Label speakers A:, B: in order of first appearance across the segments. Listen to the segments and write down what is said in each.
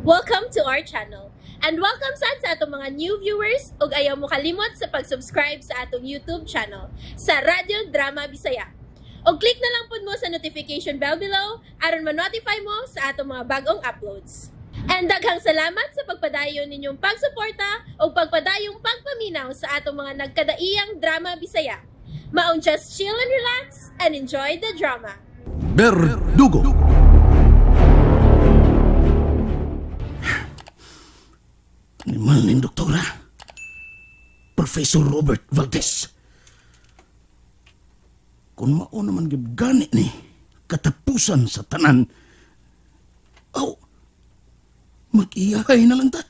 A: Welcome to our channel. And welcome sad sa atong mga new viewers ug ayaw mo kalimot sa pag-subscribe sa atong YouTube channel sa Radyo Drama Bisaya. Og click na lang pud mo sa notification bell below aron ma-notify mo sa atong mga bagong uploads. And daghang salamat sa pagpadayon ninyong pagsuporta ug pagpadayong pagpaminaw sa atong mga nagkadaiyang drama Bisaya. Maong just chill and relax and enjoy the drama.
B: Berdugo. Animal ning doktora, Professor Robert Valdez. Kung mao naman gyud gani ni katapusan sa tanan, aw, mag-iyahay na lang ta.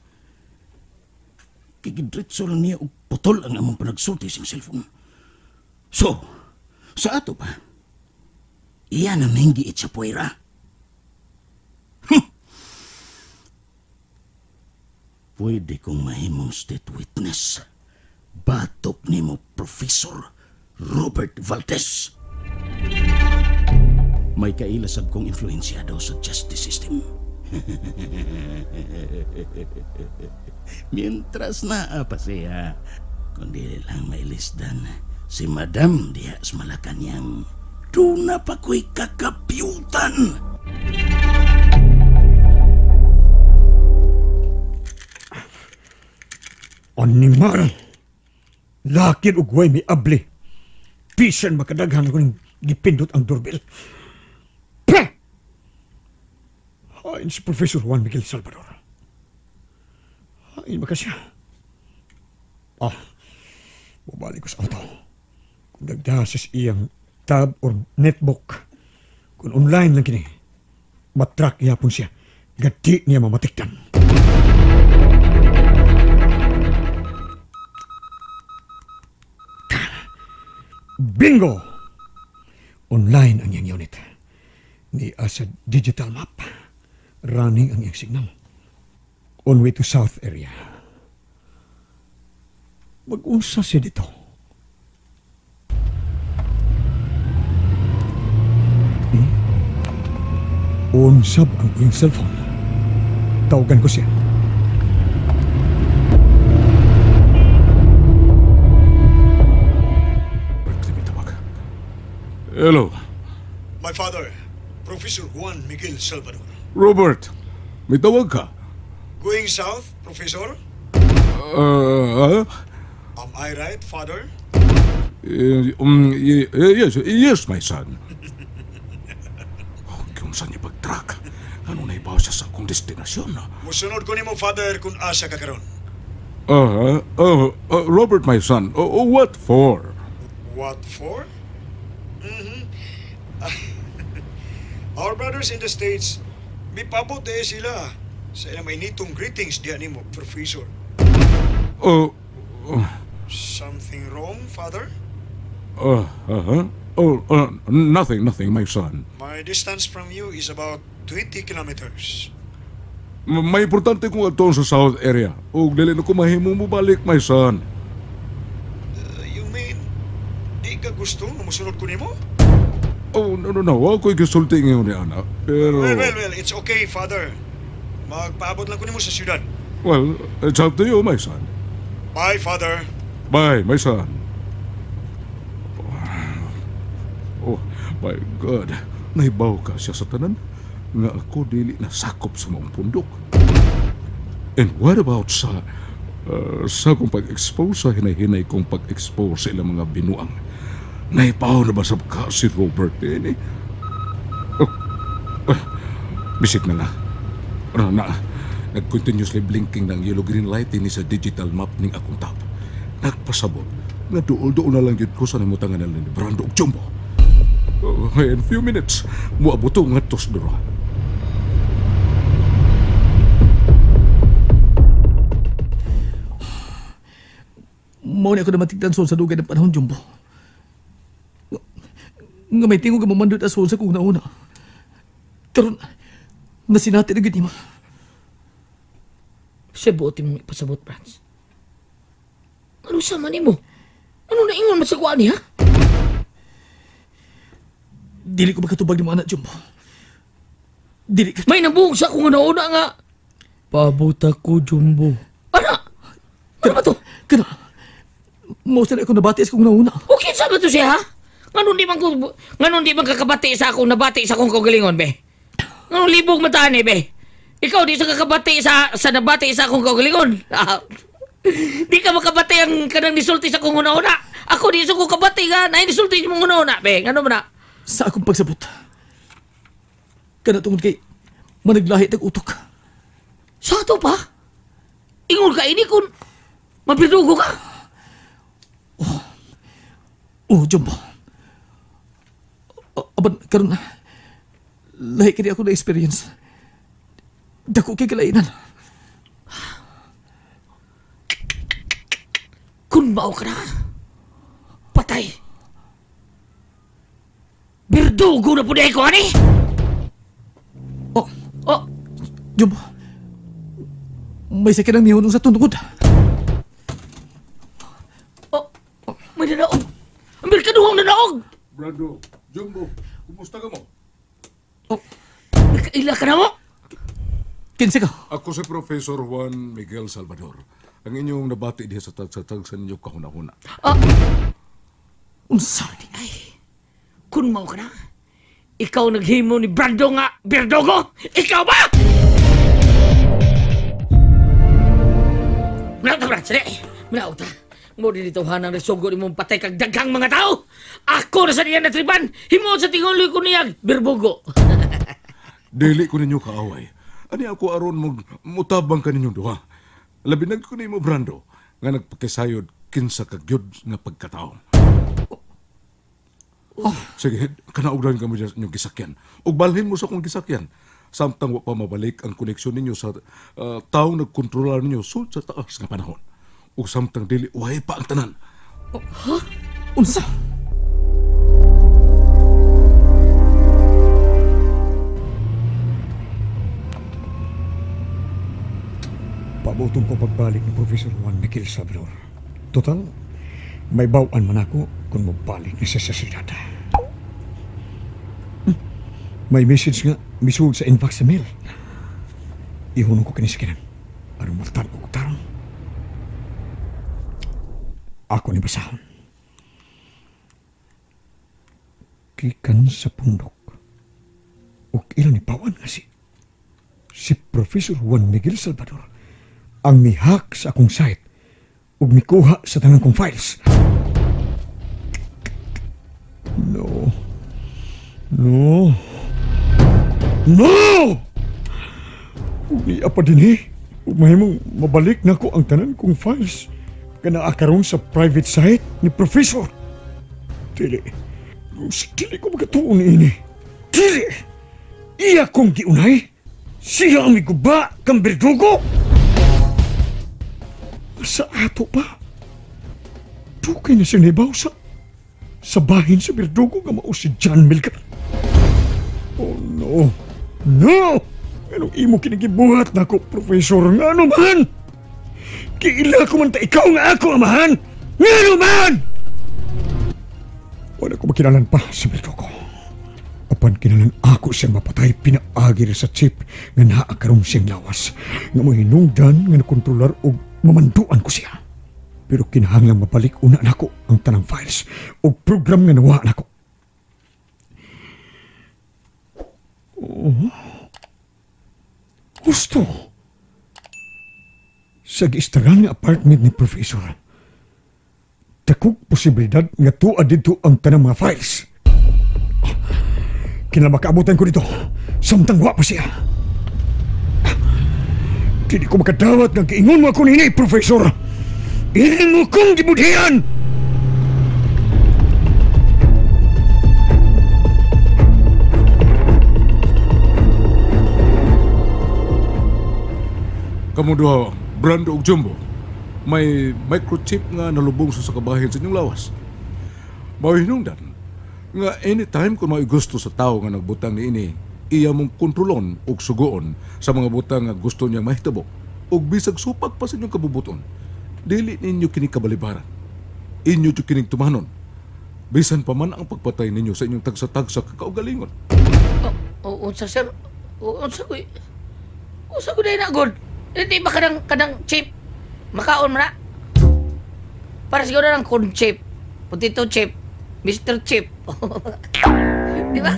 B: Kigidritso lang niya og putol ang among panagsulti sing cellphone. So, sa ato pa, iya na minggiit sa puwera. Pwede kong mahimong state witness. Batok nimo, Professor Robert Valdez. May kailasab kong influensyado sa justice system. Mientras naa pa siya, kundi lang mailisdan si Madam diha sa Malacañang, duna pa ko'y kakapyutan.
C: Animal! Lakin og way mi abli. Bisan makadaghan ko ning gipindot ang doorbell. Pre! Hain si Professor Juan Miguel Salvador. Hain ba ka siya? Ah, bubalik ko sa auto. Kung nagdasa sa iyang tab or netbook, kung online lang kini, matrack yapon siya. Gati niya mamatikdan. Bingo! Online ang iyang unit. Ni sa digital map. Running ang iyang signal. On way to south area. Mag-unsa siya dito. Unsab ang iyang cellphone. Tawagan ko siya.
D: Hello.
C: My father, Professor Juan Miguel Salvador.
D: Robert, may tawag ka?
C: Going south, Professor? Am I right, Father?
D: Yes, my son. Oh, kung saan niya pag-track, ano na ibaw siya sa akong destinasyon?
C: Musunod ko nimo, Father, kung asa ka karon.
D: Robert, my son, what for?
C: What for? Our brothers in the States, may pabot eh sila sa ilang mainitong greetings diyan nimo, Professor. Something wrong, Father?
D: Nothing, my son.
C: My distance from you is about 20 kilometers.
D: May importante kong adtoon sa south area. Og dili na ko mahimo mo balik, my son.
C: You mean, di ka gusto nga mosunod ko nimo?
D: Oh, no. Ako'y gisulti ngayon ni anak. Pero...
C: Well, it's okay, Father. Magpaabot lang ko nimo sa siyudad.
D: Well, it's up to you, my son.
C: Bye, Father.
D: Bye, my son. Oh, my God. Naibaw ka siya sa tanan nga ako dili nasakop sa maong pundok. And what about sa akong pag-expose sa hinay-hinay kong pag-expose sa ilang mga binuang? Naipaw na ba sa ka si Robert eh? Oh, bisik na lang. Na, nag-continuously blinking ng yellow-green light ini sa digital map ning akong tab. Nagpasabot nga duol-duol na lang yun ko sa namutangan na ni Brando og Jumbo. In few minutes, muabuto nga tos dura.
E: Mao ni ako namatigdan sa dugay ng panahon, Jumbo. Nga may tingog ang mamandot ason sa kung nauna. Karon, nasinati na gid nimo.
F: Siya buot mo ipasabot, Franz. Ano sa man nimo? Ano na ingon man sa kuha niya?
E: Dili ko makatubag ni mo, anak, Jumbo. Dili ka...
F: May nabuhog sa kung nauna nga. Pabuta ko, Jumbo. Ana! Ano ba to?
E: Kana, mao sa akong nabati sa akong nauna.
F: Okay, sa ba to siya, ha? Nganong di man kakabati sa akong nabati sa akong kaugalingon, be? Nganong libog mataan, eh, be? Ikaw di sa kakabati sa nabati sa akong kaugalingon. Di ka makabati ang kanang nisulti sa akong una-una. Ako di sa akong kabati nga, na nisulti mong una-una, be. Ngano man na?
E: Sa akong pagsabot. Kana tungod kay managlahi tag utok.
F: Sa ato pa? Ingon ka ini kun mapirdugo ka.
E: Oh, Jumbo. Aban karon lahi kini ako na experience. Dako kay kalainan.
F: Kun mao ka na, patay. Birdugo na po na ko, ani?
E: Oh, Jumbo. May sakit ang mihunong sa tunod.
F: Oh, may nanaog. Ang birkaduhong nanaog.
D: Brando, Jumbo, kumusta ka mo?
E: Oh,
F: nakaila ka na mo?
E: Kinsa ka?
D: Ako si Professor Juan Miguel Salvador. Ang inyong nabati diha sa tagsa-tagsa ninyo kahuna-huna.
E: Unsa?
F: Ay, kun mao ka na. Ikaw naghimo ni Brando nga birdugo? Ikaw ba? Manaw ta, Brad. Sali. Manaw ta. Mo din ito hanang nagsugo ni mong patay kag daghang mga tao. Ako na sa niya natriban. Himo sa tinguloy ko niyag birbugo.
D: Dili ko ninyo kaaway. Ani ako aron mutabang ka ninyong duha. Labi nag ko nimo Brando nga nagpakisayod kinsa ka gyud nga pagkatao. Oh. Sige, kanaugdan ka mo dyan sa inyong gisakyan. Ug balhin mo sa akong gisakyan. Samtang wa pa mabalik ang koneksyon ninyo sa taong nagkontrolar ninyo sud sa taas nga panahon. Ug samtang dili uhay pa ang tanan.
E: Oh, ha? Unsa?
C: Pabuton ko pagbalik ni Professor Juan Miguel Salvador. Total, may bawaan man ako kung mabalik na siya sa siyudad. May message nga misuod sa inbox sa mail. Ihunong ko kini sa kinan. Aron matan-o ko tarong. Ako ni basahon. Gikan sa pundok. Ug ilang ni bawan nga si Professor Juan Miguel Salvador ang mihak sa akong site ug mikuha sa tanan kong files. No. No. No! Ug niya pa din eh. Ug mahimong mabalik na ko ang tanan kong files nga naa karon sa private site ni Professor. Dili. Dili ko magkatuon ini. Dili! Iya kong giunay. Siya ang miguba kang berdugo. Sa ato pa. Dukay na siya nibaw sa bahin sa berdugo nga mao si John Milgar. Oh no! No! Anong imo kinigibuhat na ko, Professor? Nga ano man? Kiila ko man ta ikaw nga ako, amahan! Nga ano man? Wala ko makinalan pa sa berdugo. Apan kinalan ako siyang mapatay, pinaagi sa chip nga naa karong siyang lawas. Nga mo hinungdan nga nakontrolar og mamanduan ko siya. Pero kinahanglang mabalik una nako ang tanang files o program nga nawa nako. Oh. Gusto. Sa giistaran nga apartment ni Professor, dakog posibilidad nga tuwa dito ang tanang mga files. Kinahanglan makaabutan ko dito samtang wa pa siya. Dili ko makadawat nga giingon mo ako nini, Professor. Imo kong gibudhian!
D: Kamu duha, Brando ug Jumbo, may microchip nga nalubong sa kabahin sa inyong lawas. Mao hinungdan nga anytime kung may gusto sa tao nga nagbutang niini, iya mong kontrolon ug sugoon sa mga butang nga gusto niya mahitabo ug bisag supak pa sa inyong kabubuton. Dili ninyo kini kabalibaran. Inyo jud kining tumanon. Bisan pa man ang pagpatay ninyo sa inyong tagsa-tagsa kakaugalingon.
F: Unsa sir? Unsa ko? Unsa ko dahil na, God? Di ba kanang chip? Makaon man na? Para siguro ng corn chip, potato chip, Mr. Chip. Di ba?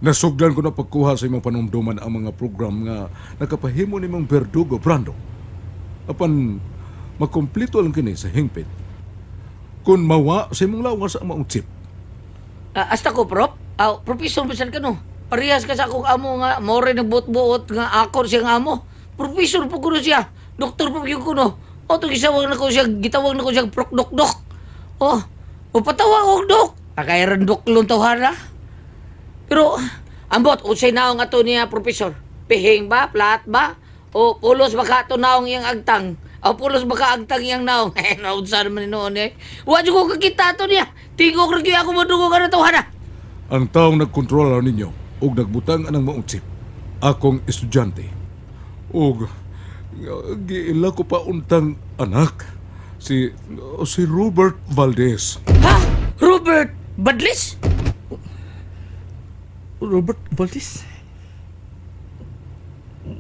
D: Nasugdan ko na pagkuha sa imong panumduman ang mga program nga nakapahimo nimong berdugo, Brando. Apan makomplito lang kini sa hingpit. Kung mawa sa imong lawas ang maong chip.
F: Hasta ko, Prof. Professor, bisan ka no. Parehas ka sa akong amo nga more nagbuot-buot nga akor siyang amo. Professor po kuno siya. Doktor po gyud kuno. O to gisawag na ko siya, gitawag na ko siya Prok Dok Dok. Oh, o patawag og dok. Akayran dok lon tawhana. Pero ambot unsay naong ato niya, Professor? Pihing ba, plat ba? O pulos ba ka ato naong iyang agtang? O pulos ba ka agtang iyang naong? Eh, naunsa naman ni noon eh. Wa jud ko kakita ato niya. Tingog ra gyud ako madungog ka na tawhana.
D: Ang taong nagkontrola ninyo og nagbutang anang maong chip, akong estudyante. Og giila ko pa untang anak, si Robert Valdez.
F: Ha? Robert Valdez?
E: Robert Valdez?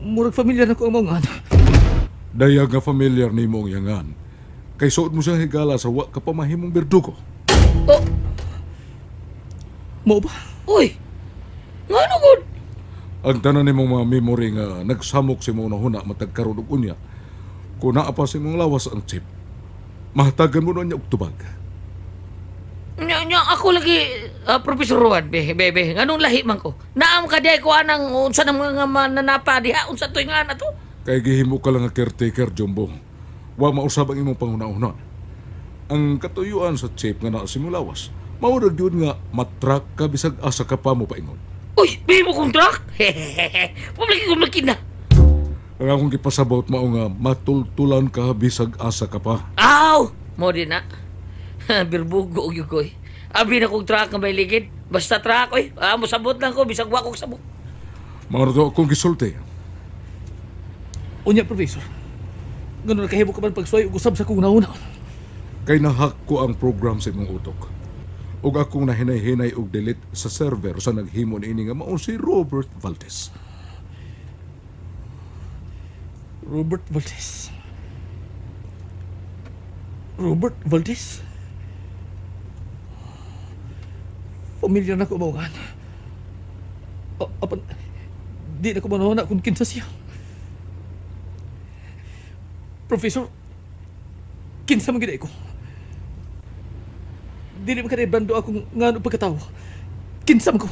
E: Murag familiar na ko ang mga anak.
D: Dayag nga familiar nimo ang yangan. Kay suod mo siyang higala sa wa ka pa mahimong berdugo.
F: Oh.
E: Mao ba?
F: Uy! Ngano gud?
D: Ang tanan nimong mga memory nga nagsamok sa imong nahuna matag karon ug unya, kung naa pa sa imong lawas ang chip, mahatagan mo na niya og tubag.
F: Nya ako lagi, Professor Juan, be, nganong lahi man ko? Naam ka diay ko anang unsa nang mga mananapa diha, unsa to'y nga na to?
D: Kay gihimo ka lang nga caretaker, Jumbo. Wa mausab ang imong panghuna-huna. Ang katuyuan sa chip nga naa sa imong lawas, mao ra gyud nga matrak ka bisag asa ka pa mo paingon.
F: Uy, may mo kong truck? Pumlaki kong makina.
D: Ang akong gipasabot mao nga matultulan ka bisag asa ka pa.
F: Aw! Mo din na. Birbugo og yukoy. Abi na kong truck nga may ligid. Basta truck, oy. Mosabot lang ko, bisag wa kong sabot.
D: Mao ra akong gisulti.
E: Unya, Professor. Ngano nakahimo ka man pagsuway ug usab sa akong nauna?
D: Kay nahack ko ang program sa imong utok. Ug akong nahinay-hinay og delete sa server sa naghimo niini nga mao si Robert Valdez.
E: Robert Valdez. Robert Valdez? Familiar na ko maungan. Apan, di na ko manuna kung kinsa siya. Professor, kinsa man gid ko? Dili man kanay Brando akong ngano pagkatawo. Kinsa man ko?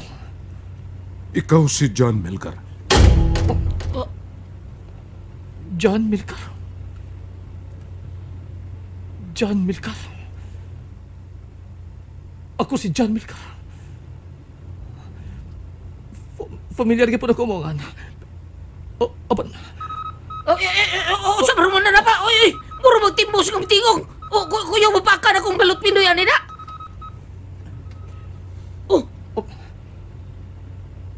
D: Ikaw si John Melgar.
E: John Melgar? John Melgar? Ako si John Melgar. Familiar gyud po ako mo nga. Apan.
F: Sa mo na pa. Oy, muro magtimbos ng tingog. O, kuya mapakan akong balot Pinoy ani na. Oh.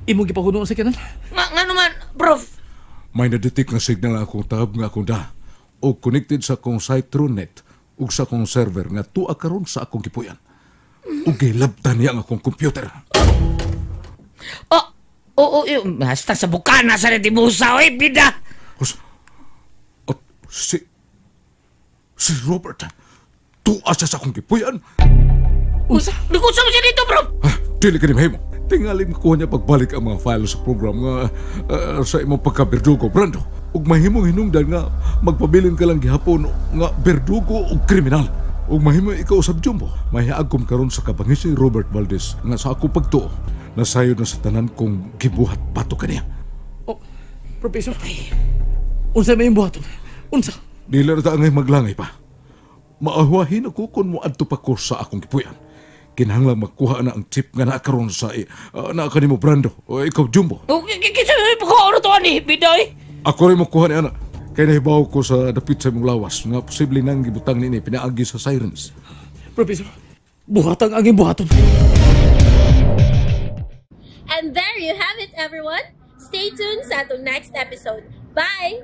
E: Imong gipahuno sa kanan?
F: Nga naman, Prof.
D: May na-detect nga signal akong tab nga akong da. O connected sa akong site through net ug sa akong server nga tuwa karon sa akong gipuyan. Ug gilabtan niya ang akong computer.
F: Oh, basta sa bukana sa netibusa, oy, bida.
D: Si Robert, tuwa siya sa akong gipuyan.
F: Unsa? Nagkunsa mo siya dito, bro?
D: Dili ka ni mahimo. Tingali makuha niya pagbalik ang mga file sa program nga sa imong pagka-berdugo, Brando. Ug mahimong hinungdan nga magpabilin ka lang gihapon nga berdugo ug kriminal. Ug mahimo ikaw usab, Jumbo. Mahiagom karon sa kabangis si Robert Valdez nga sa ako pagtuo nasayod na sa tanan kong gibuhat bato kaniya.
E: Oh, Professor, unsa may buhaton? Unsa?
D: Dili ra ta angay maglangay pa. Maahuwahin ako kung moadto pa ko sa akong gipuyan. Kinahanglan makuha na ang chip nga naa karon sa naa kanimo, Brando. O ikaw, Jumbo.
F: Kinsa may pagkuha to ani, biday?
D: Ako rin makuha ni ana. Kay nahibaw ko sa dapit sa imong lawas nga posible nang gibutang niini pinaagi sa sirens.
E: Professor, buhatang ang buhaton.
A: And there you have it, everyone. Stay tuned sa atong next episode. Bye!